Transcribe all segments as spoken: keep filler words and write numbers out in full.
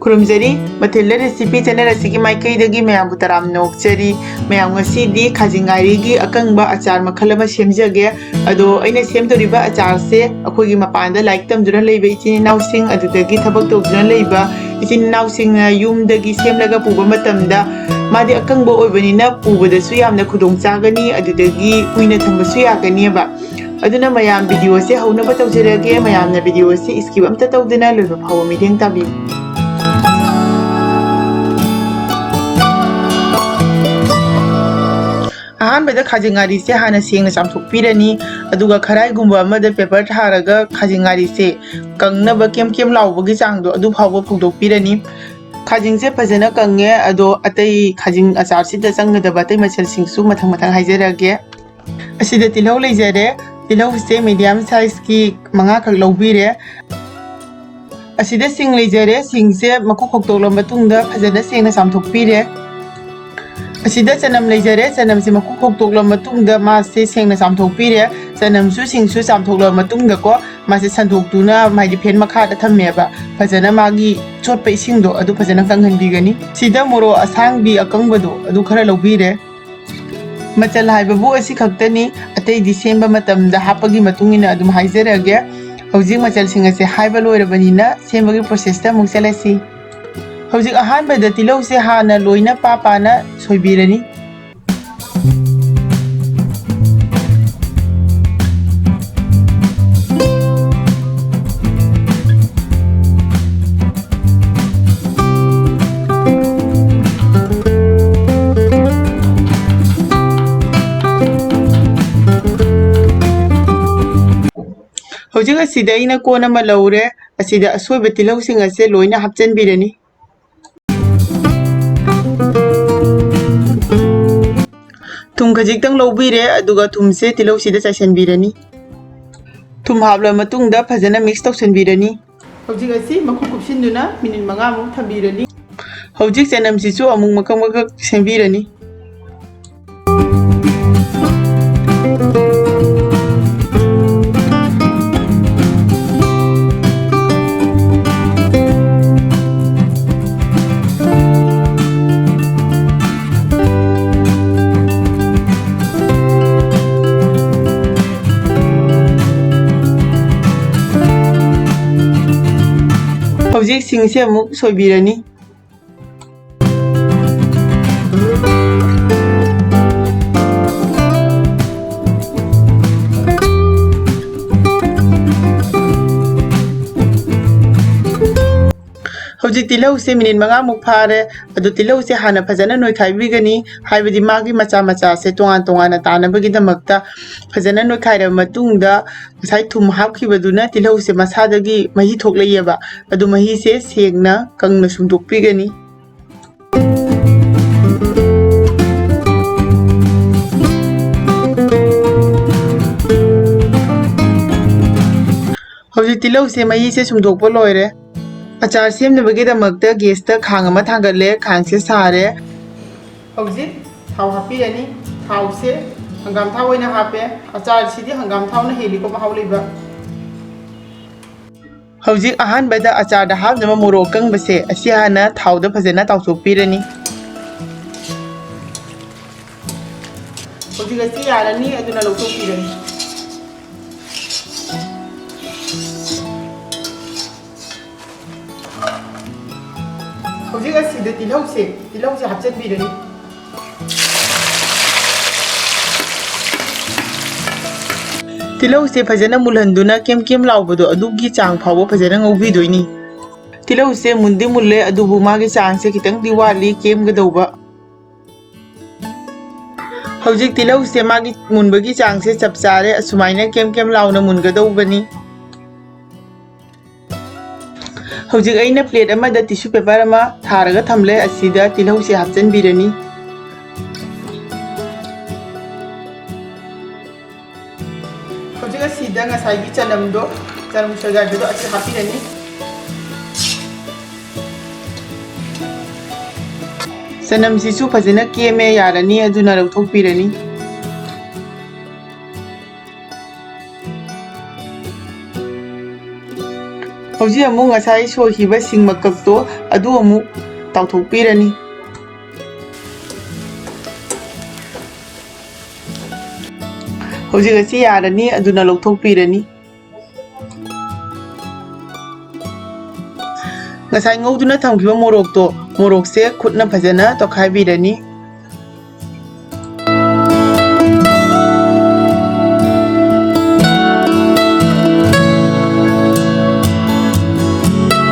ꯈꯨꯔꯨꯝꯖꯔꯤ꯫ ꯃꯊꯤꯜꯗ recipe channel ꯑꯁꯤꯒꯤ ꯃꯥꯏꯀꯩꯗꯒꯤ ꯃꯌꯥꯝꯕꯨ ꯇꯔꯥꯝꯅ ꯑꯣꯛꯆꯔꯤ꯫ ꯃꯌꯥꯝ, ꯉꯁꯤꯗꯤ ꯈꯥꯖꯤꯡ ꯉꯥꯔꯤꯒꯤ ꯑꯀꯪꯕ ꯑꯆꯥꯔ ꯃꯈꯜ ꯑꯃ ꯁꯦꯝꯖꯒꯦ꯫ ꯑꯗꯣ ꯑꯩꯅ ꯁꯦꯝꯗꯣꯔꯤꯕ ꯑꯆꯥꯔꯁꯦ ꯑꯩꯈꯣꯏꯒꯤ ꯃꯄꯥꯟꯗ ꯂꯥꯏꯔꯤꯛ ꯇꯝꯗꯨꯅ ꯂꯩꯕ ꯏꯆꯤꯟ ꯏꯅꯥꯎꯁꯤꯡ, ꯑꯗꯨꯗꯒꯤ ꯊꯕꯛ ꯇꯧꯗꯨꯅ ꯂꯩꯕ ꯏꯆꯤꯟ ꯏꯅꯥꯎꯁꯤꯡꯅ ꯌꯨꯝꯗꯒꯤ ꯁꯦꯝꯂꯒ ꯄꯨꯕ ꯃꯇꯝꯗ ꯃꯥꯗꯤ ꯑꯀꯪꯕ ꯑꯣꯏꯕꯅꯤꯅ ꯄꯨꯕꯗꯁꯨ ꯌꯥꯝꯅ ꯈꯨꯗꯣꯡ ꯆꯥꯒꯅꯤ, ꯑꯗꯨꯗꯒꯤ ꯀꯨꯏꯅ ꯊꯝꯕꯁꯨ ꯌꯥꯒꯅꯤꯕ꯫ ꯑꯗꯨꯅ ꯃꯌꯥꯝ, ꯚꯤꯗꯤꯑꯣꯁꯦ ꯍꯧꯅꯕ ꯇꯧꯖꯔꯒꯦ꯫ ꯃꯌꯥꯝꯅ ꯚꯤꯗꯤꯑꯣꯁꯦ skip ꯑꯝꯇ ꯇꯧꯗꯅ ꯂꯣꯏꯕ ꯐꯥꯎꯕ ꯃꯤꯠꯌꯦꯡ ꯇꯥꯕꯤꯌꯨ꯫ ꯑꯍꯥꯟꯕꯗ ꯈꯥꯖꯤꯡ ꯉꯥꯔꯤꯁꯦ ꯍꯥꯟꯅ ꯁꯦꯡꯅ ꯆꯥꯝꯊꯣꯛꯄꯤꯔꯅꯤ꯫ ꯑꯗꯨꯒ ꯈꯔꯥꯏꯒꯨꯝꯕ ꯑꯃꯗ ꯄꯦꯄꯔ ꯊꯥꯔꯒ ꯈꯥꯖꯤꯡ ꯉꯥꯔꯤꯁꯦ ꯀꯪꯅꯕ, ꯀꯦꯝ ꯀꯦꯝ ꯂꯥꯎꯕꯒꯤ ꯆꯥꯡꯗꯣ ꯑꯗꯨ ꯐꯥꯎꯕ ꯐꯧꯗꯣꯛꯄꯤꯔꯅꯤ꯫ ꯈꯥꯖꯤꯡꯁꯦ ꯐꯖꯅ ꯀꯪꯉꯦ꯫ ꯑꯗꯣ ꯑꯇꯩ ꯈꯥꯖꯤꯡ ꯑꯆꯥꯔꯁꯤꯗ ꯆꯪꯒꯗꯕ ꯑꯇꯩ ꯃꯆꯜꯁꯤꯡꯁꯨ ꯃꯊꯪ ꯃꯊꯪ ꯍꯥꯏꯖꯔꯛꯑꯒꯦ꯫ ꯑꯁꯤꯗ ꯇꯤꯜꯍꯧ ꯂꯩꯖꯔꯦ꯫ ꯇꯤꯜꯍꯧꯁꯦ ꯃꯤꯗꯤꯌꯝ ꯁꯥꯏꯖꯀꯤ ꯃꯉꯥꯈꯛ ꯂꯧꯕꯤꯔꯦ꯫ ꯑꯁꯤꯗ ꯁꯤꯡ ꯂꯩꯖꯔꯦ꯫ ꯁꯤꯡꯁꯦ ꯃꯀꯨ ꯈꯣꯛꯇꯣꯛꯂ ꯃꯇꯨꯡꯗ ꯐꯖꯅ ꯁꯦꯡꯅ ꯆꯥꯝꯊꯣꯛꯄꯤꯔꯦ꯫ ꯑꯁꯤꯗ ꯆꯅꯝ ꯂꯩꯖꯔꯦ꯫ ꯆꯅꯝꯁꯦ ꯃꯀꯨ ꯈꯣꯛꯇꯣꯛꯂ ꯃꯇꯨꯡꯗ ꯃꯥꯁꯦ ꯁꯦꯡꯅ ꯆꯥꯝꯊꯣꯛꯄꯤꯔꯦ꯫ ꯆꯅꯝꯁꯨ ꯁꯤꯡꯁꯨ ꯆꯥꯝꯊꯣꯛꯂꯕ ꯃꯇꯨꯡꯗꯀꯣ, ꯃꯥꯁꯦ ꯁꯟꯗꯣꯛꯇꯨꯅ, ꯍꯥꯏꯗꯤ, ꯐꯦꯟ ꯃꯈꯥꯗ ꯊꯝꯃꯦꯕ꯫ ꯐꯖꯅ ꯃꯥꯒꯤ ꯆꯣꯠꯄ ꯏꯁꯤꯡꯗꯣ ꯑꯗꯨ ꯐꯖꯅ ꯀꯪꯍꯟꯕꯤꯒꯅꯤ꯫ ꯁꯤꯗ ꯃꯣꯔꯣꯛ ꯑꯁꯥꯡꯕꯤ ꯑꯀꯪꯕꯗꯣ ꯑꯗꯨ ꯈꯔ ꯂꯧꯕꯤꯔꯦ꯫ ꯃꯆꯜ ꯍꯥꯏꯕꯕꯨ ꯑꯁꯤ ꯈꯛꯇꯅꯤ, ꯑꯇꯩꯗꯤ ꯁꯦꯝꯕ ꯃꯇꯝꯗ ꯍꯥꯞꯄꯒꯤ ꯃꯇꯨꯡ ꯏꯟꯅ ꯑꯗꯨꯝ ꯍꯥꯏꯖꯔꯛꯑꯒꯦ꯫ ꯍꯧꯖꯤꯛ ꯃꯆꯜꯁꯤꯡ ꯑꯁꯦ ꯍꯥꯏꯕ ꯂꯣꯏꯔꯕꯅꯤꯅ ꯁꯦꯝꯕꯒꯤ ꯄ꯭ꯔꯣꯁꯦꯁꯇ ꯑꯃꯨꯛ ꯆꯠꯂꯁꯤ꯫ ꯍꯧꯖꯤꯛ ꯑꯍꯥꯟꯕꯗ ꯇꯤꯜꯍꯧꯁꯦ ꯍꯥꯟꯅ ꯂꯣꯏꯅ ꯄꯥ ꯄꯥꯅ ꯁꯣꯏꯕꯤꯔꯅꯤ꯫ ꯍꯧꯖꯤꯛ ꯑꯁꯤꯗ ꯑꯩꯅ ꯀꯣꯟ ꯑꯃ ꯂꯧꯔꯦ꯫ ꯑꯁꯤꯗ ꯑꯁꯣꯏꯕ ꯇꯤꯜꯍꯧꯁꯤꯡ ꯑꯁꯦ ꯂꯣꯏꯅ ꯍꯥꯞꯆꯤꯟꯕꯤꯔꯅꯤ꯫ ꯊꯨꯝ ꯈꯖꯤꯛꯇꯪ ꯂꯧꯕꯤꯔꯦ, ꯑꯗꯨꯒ ꯊꯨꯝꯁꯦ ꯇꯤꯜꯍꯧꯁꯤꯗ ꯆꯥꯏꯁꯤꯟꯕꯤꯔꯅꯤ꯫ ꯊꯨꯝ ꯍꯥꯞꯂꯕ ꯃꯇꯨꯡꯗ ꯐꯖꯅ ꯃꯤꯛꯁ ꯇꯧꯁꯤꯟꯕꯤꯔꯅꯤ꯫ ꯍꯧꯖꯤꯛ ꯑꯁꯤ ꯃꯈꯨꯝ ꯀꯨꯞꯁꯤꯟꯗꯨꯅ ꯃꯤꯅꯤꯠ ꯃꯉꯥꯃꯨꯛ ꯊꯝꯕꯤꯔꯅꯤ꯫ ꯍꯧꯖꯤꯛ ꯆꯅꯝꯁꯤꯁꯨ ꯑꯃꯨꯛ ꯃꯀꯛ ꯃꯀꯛ ꯁꯦꯝꯕꯤꯔꯅꯤ꯫ ꯍꯧꯖꯤꯛ ꯁꯤꯡꯁꯦ ꯑꯃꯨꯛ ꯁꯣꯏꯕꯤꯔꯅꯤ꯫ ꯍꯧꯖꯤꯛ ꯇꯤꯜꯍꯧꯁꯦ ꯃꯤꯅꯤꯠ ꯃꯉꯥꯃꯨꯛ ꯐꯥꯔꯦ꯫ ꯑꯗꯨ ꯇꯤꯜꯍꯧꯁꯦ ꯍꯥꯟꯅ ꯐꯖꯅ ꯅꯣꯏꯈꯥꯏꯕꯤꯒꯅꯤ, ꯍꯥꯏꯕꯗꯤ ꯃꯥꯒꯤ ꯃꯆꯥ ꯃꯆꯥꯁꯦ ꯇꯣꯉꯥꯟ ꯇꯣꯉꯥꯟꯅ ꯇꯥꯅꯕꯒꯤꯗꯃꯛꯇ꯫ ꯐꯖꯅ ꯅꯣꯏꯈꯥꯏꯔꯕ ꯃꯇꯨꯡꯗ ꯉꯁꯥꯏ ꯊꯨꯝ ꯍꯥꯞꯈꯤꯕꯗꯨꯅ ꯇꯤꯜꯍꯧꯁꯦ ꯃꯁꯥꯗꯒꯤ ꯃꯍꯤ ꯊꯣꯛꯂꯛꯑꯦꯕ, ꯑꯗꯨ ꯃꯍꯤꯁꯦ ꯁꯦꯡꯅ ꯀꯪꯅ ꯁꯨꯝꯗꯣꯛꯄꯤꯒꯅꯤ꯫ ꯍꯧꯖꯤꯛ ꯇꯤꯜꯍꯧꯁꯦ ꯃꯍꯤꯁꯦ ꯁꯨꯝꯗꯣꯛꯄ ꯂꯣꯏꯔꯦ꯫ ꯑꯆꯥꯔ ꯁꯦꯝꯅꯕꯒꯤꯗꯃꯛꯇ ꯒꯦꯁꯇ ꯈꯥꯡ ꯑꯃ ꯊꯥꯡꯒꯠꯂꯦ, ꯈꯥꯡꯁꯦ ꯁꯥꯔꯦ꯫ ꯍꯧꯖꯤꯛ ꯊꯥꯎ ꯍꯥꯞꯄꯤꯔꯅꯤ꯫ ꯊꯥꯎꯁꯦ ꯍꯪꯒꯥꯝ ꯊꯥꯎ ꯑꯣꯏꯅ ꯍꯥꯞꯄꯦ꯫ ꯑꯆꯥꯔꯁꯤꯗꯤ ꯍꯪꯒꯥꯝ ꯊꯥꯎꯅ ꯍꯦꯜꯂꯤꯀꯣ ꯃꯍꯥꯎ ꯂꯩꯕ꯫ ꯍꯧꯖꯤꯛ ꯑꯍꯥꯟꯕꯗ ꯑꯆꯥꯔꯗ ꯍꯥꯞꯅꯕ ꯃꯣꯔꯣꯛ ꯑꯀꯪꯕꯁꯦ ꯑꯁꯤ ꯍꯥꯟꯅ ꯊꯥꯎꯗ ꯐꯖꯅ ꯇꯥꯎꯊꯣꯛꯄꯤꯔꯅꯤ꯫ ꯍꯧꯖꯤꯛ ꯑꯁꯤ ꯌꯥꯔꯅꯤ, ꯑꯗꯨꯅ ꯂꯧꯊꯣꯛꯄꯤꯔꯅꯤ꯫ ꯍꯧꯖꯤꯛ ꯑꯁꯤꯗ ꯇꯤꯜꯍꯧꯁꯦ, ꯇꯤꯜꯍꯧꯁꯦ ꯍꯥꯞꯆꯤꯟꯕꯤꯔꯅꯤ꯫ ꯇꯤꯜꯍꯧꯁꯦ ꯐꯖꯅ ꯃꯨꯜꯍꯟꯗꯨꯅ ꯀꯦꯝ ꯀꯦꯝ ꯂꯥꯎꯕꯗꯣ ꯑꯗꯨꯒꯤ ꯆꯥꯡ ꯐꯥꯎꯕ ꯐꯖꯅ ꯉꯧꯕꯤꯗꯣꯏꯅꯤ꯫ ꯇꯤꯜꯍꯧꯁꯦ ꯃꯨꯟꯗꯤ ꯃꯨꯜꯂꯦ, ꯑꯗꯨꯕꯨ ꯃꯥꯒꯤ ꯆꯥꯡꯁꯦ ꯈꯤꯇꯪꯗꯤ ꯋꯥꯠꯂꯤ ꯀꯦꯝꯒꯗꯧꯕ꯫ ꯍꯧꯖꯤꯛ ꯇꯤꯜꯍꯧꯁꯦ ꯃꯥꯒꯤ ꯃꯨꯟꯕꯒꯤ ꯆꯥꯡꯁꯦ ꯆꯞ ꯆꯥꯔꯦ, ꯑꯁꯨꯃꯥꯏꯅ ꯀꯦꯝ ꯀꯦꯝ ꯂꯥꯎꯅ ꯃꯨꯟꯒꯗꯧꯕꯅꯤ꯫ ꯍꯧꯖꯤꯛ ꯑꯩꯅ ꯄ꯭ꯂꯦꯠ ꯑꯃꯗ ꯇꯤꯁꯨ ꯄꯦꯄꯔ ꯑꯃ ꯊꯥꯔꯒ ꯊꯝꯂꯦ, ꯑꯁꯤꯗ ꯇꯤꯜꯍꯧꯁꯦ ꯍꯥꯞꯆꯤꯟꯕꯤꯔꯅꯤ꯫ ꯍꯧꯖꯤꯛ ꯑꯁꯤꯗ ꯉꯁꯥꯏꯒꯤ ꯆꯅꯝꯗꯣ, ꯆꯅꯝ ꯁꯣꯏꯒꯥꯏꯕꯗꯣ ꯑꯁꯤ ꯍꯥꯞꯄꯤꯔꯅꯤ꯫ ꯆꯅꯝꯁꯤꯁꯨ ꯐꯖꯅ ꯀꯦꯝꯃꯦ, ꯌꯥꯔꯅꯤ, ꯑꯗꯨꯅ ꯂꯧꯊꯣꯛꯄꯤꯔꯅꯤ꯫ ꯍꯧꯖꯤꯛ ꯑꯃꯨꯛ ꯉꯁꯥꯏ ꯁꯣꯏꯈꯤꯕ ꯁꯤꯡ ꯃꯀꯛꯇꯣ ꯑꯗꯨ ꯑꯃꯨꯛ ꯇꯥꯎꯊꯣꯛꯄꯤꯔꯅꯤ꯫ ꯍꯧꯖꯤꯛ ꯑꯁꯤ ꯌꯥꯔꯅꯤ, ꯑꯗꯨꯅ ꯂꯧꯊꯣꯛꯄꯤꯔꯅꯤ꯫ ꯉꯁꯥꯏ ꯉꯧꯗꯨꯅ ꯊꯝꯈꯤꯕ ꯃꯣꯔꯣꯛꯇꯣ, ꯃꯣꯔꯣꯛꯁꯦ ꯈꯨꯠꯅ ꯐꯖꯅ ꯇꯣꯠꯈꯥꯏꯕꯤꯔꯅꯤ꯫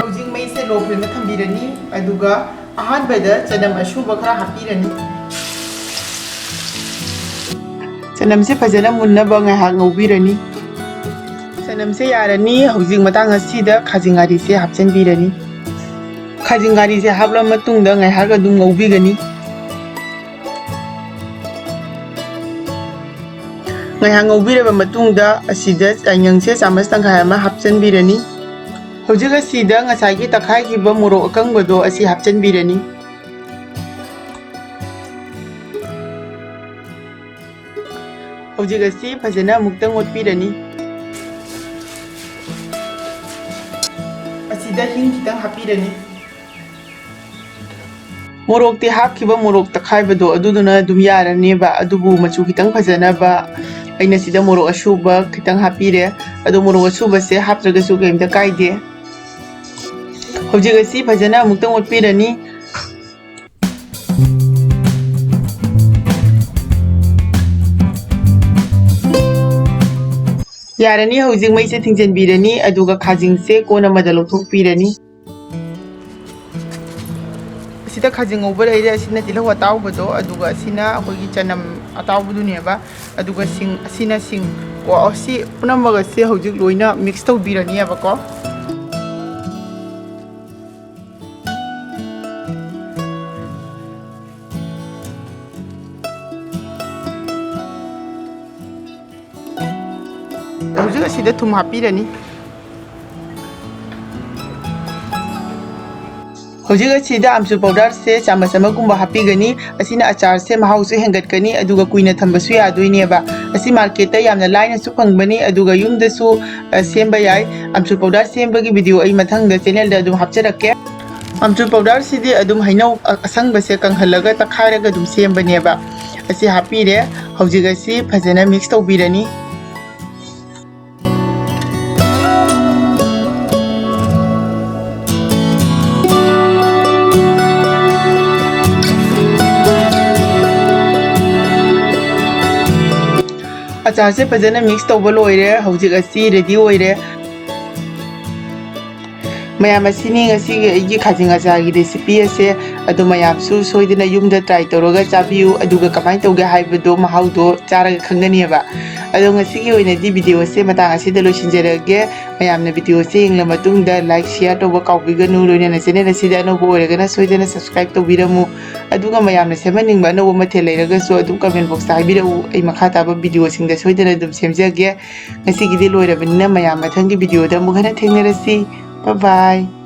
ꯍꯧꯖꯤꯛ ꯃꯩꯁꯦ low flameꯗ ꯊꯝꯕꯤꯔꯅꯤ꯫ ꯑꯗꯨꯒ ꯑꯍꯥꯟꯕꯗ ꯆꯅꯝ ꯑꯁꯨꯕ ꯈꯔ ꯍꯥꯞꯄꯤꯔꯅꯤ꯫ ꯆꯅꯝꯁꯦ ꯐꯖꯅ ꯃꯨꯟꯅꯕ ꯉꯥꯏꯍꯥꯛ ꯉꯧꯕꯤꯔꯅꯤ꯫ ꯆꯅꯝꯁꯦ ꯌꯥꯔꯅꯤ꯫ ꯍꯧꯖꯤꯛ ꯃꯇꯥꯡ ꯑꯁꯤꯗ ꯈꯥꯖꯤꯡ ꯉꯥꯔꯤꯁꯦ ꯍꯥꯞꯆꯤꯟꯕꯤꯔꯅꯤ꯫ ꯈꯥꯖꯤꯡ ꯉꯥꯔꯤꯁꯦ ꯍꯥꯞꯂꯕ ꯃꯇꯨꯡꯗ ꯉꯥꯏꯍꯥꯛ ꯑꯗꯨꯝ ꯉꯧꯕꯤꯒꯅꯤ꯫ ꯉꯥꯏꯍꯥꯛ ꯉꯧꯕꯤꯔꯕ ꯃꯇꯨꯡꯗ ꯑꯁꯤꯗ ꯆꯥꯏꯉꯪꯁꯦ ꯆꯥꯃꯁ ꯇꯪꯈꯥꯏ ꯑꯃ ꯍꯥꯞꯆꯤꯟꯕꯤꯔꯅꯤ꯫ ꯍꯧꯖꯤꯛ ꯑꯁꯤꯗ ꯉꯁꯥꯏꯒꯤ ꯇꯛꯈꯥꯏꯈꯤꯕ ꯃꯣꯔꯣꯛ ꯑꯀꯪꯕꯗꯣ ꯑꯁꯤ ꯍꯥꯞꯆꯤꯟꯕꯤꯔꯅꯤ꯫ ꯍꯧꯖꯤꯛ ꯑꯁꯤ ꯐꯖꯅ ꯑꯃꯨꯛꯇꯪ ꯑꯣꯠꯄꯤꯔꯅꯤ꯫ ꯑꯁꯤꯗ ꯍꯤꯡ ꯈꯤꯇꯪ ꯍꯥꯞꯄꯤꯔꯅꯤ꯫ ꯃꯣꯔꯣꯛꯇꯤ ꯍꯥꯞꯈꯤꯕ ꯃꯣꯔꯣꯛ ꯇꯛꯈꯥꯏꯕꯗꯣ ꯑꯗꯨꯗꯨꯅ ꯑꯗꯨꯝ ꯌꯥꯔꯅꯦꯕ, ꯑꯗꯨꯕꯨ ꯃꯆꯨ ꯈꯤꯇꯪ ꯐꯖꯅꯕ ꯑꯩꯅ ꯁꯤꯗ ꯃꯣꯔꯣꯛ ꯑꯁꯨꯕ ꯈꯤꯇꯪ ꯍꯥꯞꯄꯤꯔꯦ꯫ ꯑꯗꯣ ꯃꯣꯔꯣꯛ ꯑꯁꯨꯕꯁꯦ ꯍꯥꯞꯇ꯭ꯔꯒꯁꯨ ꯀꯩꯝꯇ ꯀꯥꯏꯗꯦ꯫ ꯍꯧꯖꯤꯛ ꯑꯁꯤ ꯐꯖꯅ ꯑꯃꯨꯛꯇꯪ ꯑꯣꯠꯄꯤꯔꯅꯤ꯫ ꯌꯥꯔꯅꯤ, ꯍꯧꯖꯤꯛ ꯃꯩꯁꯦ ꯊꯤꯡꯖꯤꯟꯕꯤꯔꯅꯤ, ꯑꯗꯨꯒ ꯈꯥꯖꯤꯡꯁꯦ ꯀꯣꯟ ꯑꯃꯗ ꯂꯧꯊꯣꯛꯄꯤꯔꯅꯤ꯫ ꯑꯁꯤꯗ ꯈꯥꯖꯤꯡ ꯉꯧꯕ ꯂꯩꯔꯦ, ꯑꯁꯤꯅ ꯇꯤꯜꯍꯧ ꯑꯇꯥꯎꯕꯗꯣ, ꯑꯗꯨꯒ ꯑꯁꯤꯅ ꯑꯩꯈꯣꯏꯒꯤ ꯆꯅꯝ ꯑꯇꯥꯎꯕꯗꯨꯅꯦꯕ, ꯑꯗꯨꯒ ꯁꯤꯡ, ꯑꯁꯤꯅ ꯁꯤꯡ꯫ ꯀꯣ, ꯑꯁꯤ ꯄꯨꯝꯅꯃꯛ ꯑꯁꯤ ꯍꯧꯖꯤꯛ ꯂꯣꯏꯅ mix ꯇꯧꯕꯤꯔꯅꯤꯕꯀꯣ꯫ ꯍꯧꯖꯤꯛ ꯑꯁꯤꯗ ꯊꯨꯝ ꯍꯥꯞꯄꯤꯔꯅꯤ꯫ ꯍꯧꯖꯤꯛ ꯑꯁꯤꯗ ꯑꯃꯆꯨꯔ powderꯁꯦ ꯆꯥꯃꯁ ꯑꯃꯒꯨꯝꯕ ꯍꯥꯞꯄꯤꯒꯅꯤ꯫ ꯑꯁꯤꯅ ꯑꯆꯥꯔꯁꯦ ꯃꯍꯥꯎꯁꯨ ꯍꯦꯟꯒꯠꯀꯅꯤ, ꯑꯗꯨꯒ ꯀꯨꯏꯅ ꯊꯝꯕꯁꯨ ꯌꯥꯗꯣꯏꯅꯦꯕ꯫ ꯑꯁꯤ marketꯇ ꯌꯥꯝꯅ ꯂꯥꯏꯅꯁꯨ ꯐꯪꯕꯅꯤ, ꯑꯗꯨꯒ ꯌꯨꯝꯗꯁꯨ, ꯑ, ꯁꯦꯝꯕ ꯌꯥꯏ꯫ ꯑꯃꯆꯨꯔ powder ꯁꯦꯝꯕꯒꯤ video ꯑꯩ ꯃꯊꯪꯗ channelꯗ ꯑꯗꯨꯝ ꯍꯥꯞꯆꯔꯛꯀꯦ꯫ ꯑꯃꯆꯨꯔ powderꯁꯤꯗꯤ ꯑꯗꯨꯝ ꯍꯩꯅꯧ ꯑ-, ꯑꯁꯪꯕꯁꯦ ꯀꯪꯍꯜꯂꯒ ꯇꯛꯈꯥꯏꯔꯒ ꯑꯗꯨꯝ ꯁꯦꯝꯕꯅꯦꯕ꯫ ꯑꯁꯤ ꯍꯥꯞꯄꯤꯔꯦ꯫ ꯍꯧꯖꯤꯛ ꯑꯁꯤ ꯐꯖꯅ mix ꯇꯧꯕꯤꯔꯅꯤ꯫ ꯑꯆꯥꯔꯁꯦ ꯐꯖꯅ ꯃꯤꯛꯁ ꯇꯧꯕ ꯂꯣꯏꯔꯦ꯫ ꯍꯧꯖꯤꯛ ꯑꯁꯤ ꯔꯦꯗꯤ ꯑꯣꯏꯔꯦ꯫ ꯃꯌꯥꯝ, ꯑꯁꯤꯅꯤ ꯉꯁꯤꯒꯤ ꯑꯩꯒꯤ ꯈꯥꯖꯤꯡ ꯑꯆꯥꯔꯒꯤ ꯔꯦꯁꯤꯄꯤ ꯑꯁꯦ꯫ ꯑꯗꯣ ꯃꯌꯥꯝꯁꯨ ꯁꯣꯏꯗꯅ ꯌꯨꯝꯗ ꯇ꯭ꯔꯥꯏ ꯇꯧꯔꯒ ꯆꯥꯕꯤꯌꯨ, ꯑꯗꯨꯒ ꯀꯃꯥꯏꯅ ꯇꯧꯒꯦ ꯍꯥꯏꯕꯗꯣ ꯃꯍꯥꯎꯗꯣ ꯆꯥꯔꯒ ꯈꯪꯒꯅꯤꯕ꯫ ꯑꯗꯣ ꯉꯁꯤꯒꯤ ꯑꯣꯏꯅꯗꯤ ꯚꯤꯗꯤꯑꯣ ꯑꯁꯦ ꯃꯇꯥꯡ ꯑꯁꯤꯗ ꯂꯣꯏꯁꯤꯟꯖꯔꯒꯦ꯫ ꯃꯌꯥꯝꯅ ꯚꯤꯗꯤꯑꯣ ꯑꯁꯦ ꯌꯦꯡꯂ ꯃꯇꯨꯡꯗ ꯂꯥꯏꯛ, ꯁꯤꯌꯥꯔ ꯇꯧꯕ ꯀꯥꯎꯕꯤꯒꯅꯨ꯫ ꯂꯣꯏꯅꯅ ꯆꯦꯅꯦꯜ ꯑꯁꯤꯗ ꯑꯅꯧꯕ ꯑꯣꯏꯔꯒꯅ ꯁꯣꯏꯗꯅ ꯁꯕꯁꯀ꯭ꯔꯥꯏꯕ ꯇꯧꯕꯤꯔꯝꯃꯨ꯫ ꯑꯗꯨꯒ ꯃꯌꯥꯝꯅ ꯁꯦꯝꯍꯟꯅꯤꯡꯕ ꯑꯅꯧꯕ ꯃꯊꯦꯜ ꯂꯩꯔꯒꯁꯨ ꯑꯗꯨꯝ ꯀꯃꯦꯟ ꯕꯣꯛꯁꯇ ꯍꯥꯏꯕꯤꯔꯛꯎ꯫ ꯑꯩ ꯃꯈꯥ ꯇꯥꯕ ꯚꯤꯗꯤꯑꯣꯁꯤꯡꯗ ꯁꯣꯏꯗꯅ ꯑꯗꯨꯝ ꯁꯦꯝꯖꯒꯦ꯫ ꯉꯁꯤꯒꯤꯗꯤ ꯂꯣꯏꯔꯕꯅꯤꯅ ꯃꯌꯥꯝ ꯃꯊꯪꯒꯤ ꯚꯤꯗꯤꯑꯣꯗ ꯑꯃꯨꯛ ꯍꯟꯅ ꯊꯦꯡꯅꯔꯁꯤ꯫ ꯕꯥꯏ ꯕꯥꯏ꯫